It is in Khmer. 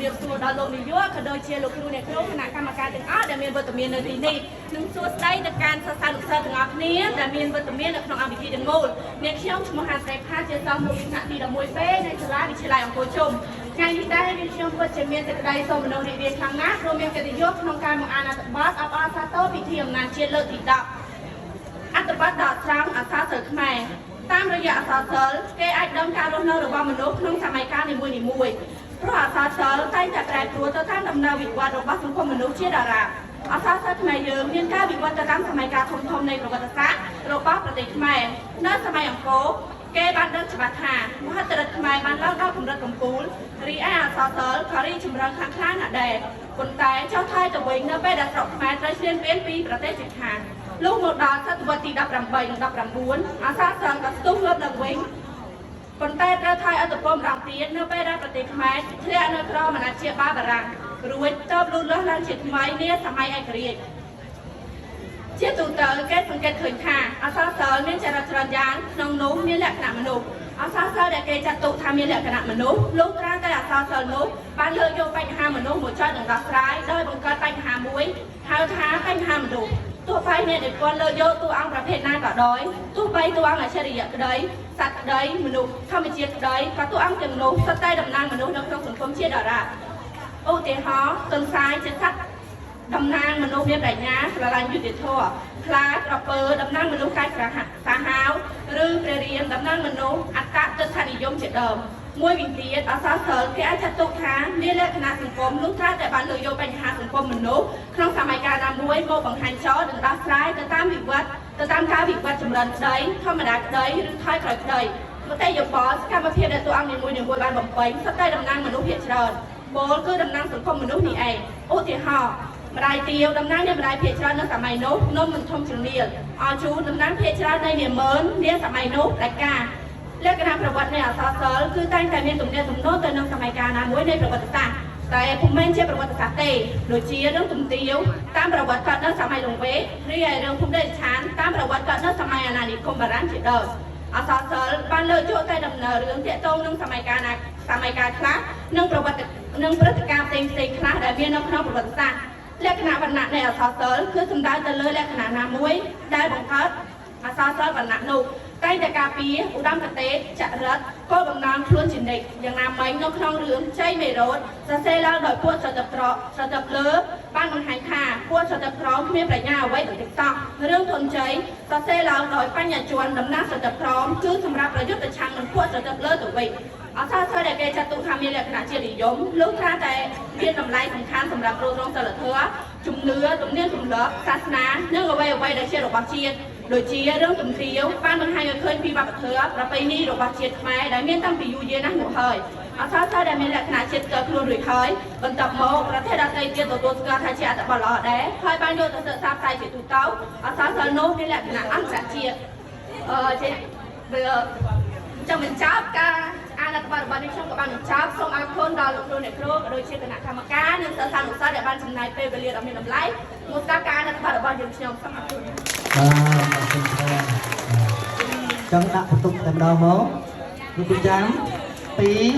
រាបសួរដល់លោកនាយកក៏ដូចជាលោកគ្រូអ្នកគ្រូគណៈកម្មការទាំងអស់ដែលមានវត្តមាននៅទីនេះនិងសួស្តីទៅកាន់សិស្សានុសិស្សទាំងអស់គ្នាដែលមានវត្តមាននៅក្នុងអង្គពិធីទាំងមូលអ្នកខ្ញុំឈ្មោះហាស្រីផាជាសិស្សមួយថ្នាក់ទី 11B នៃសាលាវិទ្យាល័យអង្គរជុំថ្ងៃនេះដែរនាងខ្ញុំពិតជាមានសេចក្តីសូមមនោរីករាយខ្លាំងណាស់ព្រោះមានកិត្តិយសក្នុងការមកអានអត្ថបទអបអរសាទរពិធីអំណាចជាតិលើកទី10អត្ថបទដកស្រង់អក្សរសិល្ប៍ខ្មែរតាមរយៈអក្សរសិល្ប៍គេអាចដឹងការរស់នៅរបស់មនុស្សក្នុងសម័យកាលនីមួយៗព្រោះអក្សរសិល្ប៍តែងតែប្រែប្រួលទៅតាមដំណើរវិវត្តរបស់សង្គមមនុស្សជាដរាបអក្សរសិល្ប៍ខ្មែរយើងមានការវិវត្តទៅតាមសម័យកាលធំៗនៃប្រវត្តិសាស្ត្ររបស់ប្រទេសខ្មែរនៅសម័យអង្គរគេបានដឹងច្បាស់ថាមហិទ្ធិឫទ្ធិខ្មែរបានឡើងដល់កម្រិតកំពូលរីឯអក្សរសិល្ប៍ក៏រីកចម្រើនខ្លាំងក្លាណាស់ដែរប៉ុន្តែចុះថយទៅវិញនៅពេលដែលស្រុកខ្មែរត្រូវឈ្លានពានពីប្រទេសជិតខាងលុះមកដល់សតវត្សទី18និង19អក្សរសិល្ប៍ក៏ស្ទុះងើបឡើងវិញប៉ុន្តែត្រូវថយឥទ្ធិពលម្ដងទៀតនៅពេលដែលប្រទេសខ្មែរធ្លាក់នៅក្រោមអាណាព្យាបាលបារាំងរួចទើបលូតលាស់ឡើងជាថ្មីនាសម័យឯករាជ្យជាទូទៅគេសង្កេតឃើញថាអក្សរសិល្ប៍មានចរិតច្រើនយ៉ាងក្នុងនោះមានលក្ខណៈមនុស្សអក្សរសិល្ប៍ដែលគេចាត់ទុកថាមានលក្ខណៈមនុស្សលុះត្រាតែអក្សរសិល្ប៍នោះបានលើកយកបញ្ហាមនុស្សមកចោទនិងដោះស្រាយដោយបង្កើតបញ្ហាមួយហៅថាបញ្ហាមនុស្សទោះបីអ្នកនិពន្ធលើកយកតួអង្គប្រភេទណាក៏ដោយទោះបីតួអង្គអច្ឆរិយៈក្តីសត្វក្តីមនុស្សធម្មជាតិក្តីក៏តួអង្គទាំងនោះសុទ្ធតែតំណាងមនុស្សនៅក្នុងសង្គមជាដរាបឧទាហរណ៍ទន្សាយជាសត្វតំណាងមនុស្សមានប្រាជ្ញាស្រឡាញ់យុត្តិធម៌ខ្លាក្រពើតំណាងមនុស្សកាយសាហាវឬព្រះរាមតំណាងមនុស្សអត្តទិដ្ឋនិយមជាដើមមួយវិញទៀតអក្សរសិល្ប៍គេអាចចាត់ទុកថាមានលក្ខណៈសង្គមលុះត្រាតែបានលើកយកបញ្ហាសង្គមមនុស្សក្នុងសម័យកាលណាមួយមកបង្ហាញចោលនិងដោះស្រាយទៅតាមវិវត្តទៅតាមការវិវត្តចម្រើនក្តីធម្មតាក្តីឬថយក្រោយក្តីមតិយោបល់សកម្មភាពដែលតួអង្គនីមួយៗបានបំពេញសុទ្ធតែតំណាងមនុស្សភាគច្រើនពោលគឺតំណាងសង្គមមនុស្សនេះឯងឧទាហរណ៍ម្ដាយទាវតំណាងនៃម្ដាយភាគច្រើននៅសម័យនោះនំមិនធំជំនាលអជូនតំណាងភាគច្រើននៃនាម៉ឺននាសម័យនោះផ្ដាច់ការលក្ខណៈប្រវត្តិនៃអក្សរសិល្ប៍គឺតែងតែមានទំនាក់ទំនងទៅនឹងសម័យកាលណាមួយនៃប្រវត្តិសាស្ត្រតែពុំមែនជាប្រវត្តិសាស្ត្រទេដូចជារឿងទំទាវតាមប្រវត្តិកើតនៅសម័យលង្វែករីឯរឿងភូមិដេឆានតាមប្រវត្តិកើតនៅសម័យអាណានិគមបារាំងជាដើមអក្សរសិល្ប៍បានលើកយកតែដំណើររឿងទាក់ទងនឹងសម័យកាលណាសម័យកាលខ្លះនិងប្រវត្តិនិងព្រឹត្តិការណ៍ផ្សេងៗខ្លះដែលមាននៅក្នុងប្រវត្តិសាស្ត្រលក្ខណៈវណ្ណៈនៃអក្សរសិល្ប៍គឺសំដៅទៅលើលក្ខណៈណាមួយដែលបង្កើតអក្សរសិល្ប៍វណ្ណៈនោះតែងតែការពារឧត្តមគតិចរិតគោលបំណងខ្លួនជានិច្ចយ៉ាងណាមិញនៅក្នុងរឿងជ័យមេរោធសរសេរឡើងដោយពួកស្រតិបត្រស្រតិបលើបានបង្ហាញថាពួកស្រតិបក្រមគ្មានប្រាជ្ញាអ្វីបន្តិចសោះរឿងធនជ័យសរសេរឡើងដោយបញ្ញជនតំណាងស្រតិបក្រមគឺសម្រាប់ប្រយុទ្ធប្រឆាំងនឹងពួកស្រតិបលើទៅវិញអក្សរសិល្ប៍ដែលគេចាត់ទុកថាមានលក្ខណៈជានិយមលុះត្រាតែមានតម្លៃសំខាន់សម្រាប់ទ្រទ្រង់សិលធម៌ជំនឿទំនៀមទម្លាប់សាសនានិងអ្វីអ្វីដែលជារបស់ជាតិដូចជារឿងទំទាវបានបង្ហាញឲ្យឃើញពីវប្បធម៌ប្រពៃណីរបស់ជាតិខ្មែរដែលមានតាំងពីយូរយារណាស់មកហើយអក្សរសិល្ប៍ដែលមានលក្ខណៈជាតិស្គាល់ខ្លួនរួចហើយបន្ទាប់មកប្រទេសដទៃទៀតទទួលស្គាល់ថាជាអត្ថបទល្អដែរហើយបានយកទៅសិក្សាផ្សាយជាទូទៅអក្សរសិល្ប៍នោះមានលក្ខណៈអន្តរជាតិអឺជាវាចង់បញ្ចប់ការអានអត្ថបទរបស់នេះខ្ញុំក៏បានបញ្ចប់សូមអរគុណដល់លោកគ្រូអ្នកគ្រូក៏ដូចជាគណៈកម្មការនិងសិស្សានុសិស្សដែលបានចំណាយពេលវេលាដ៏មានតម្លៃមកស្ដាប់ការអានអត្ថបទរបស់យើងខ្ញុំសូមអរគុណ បាទអរគុណច្រើនចង់ដាក់បន្ទុកតែម្ដងមកលោកគ្រូចាំ2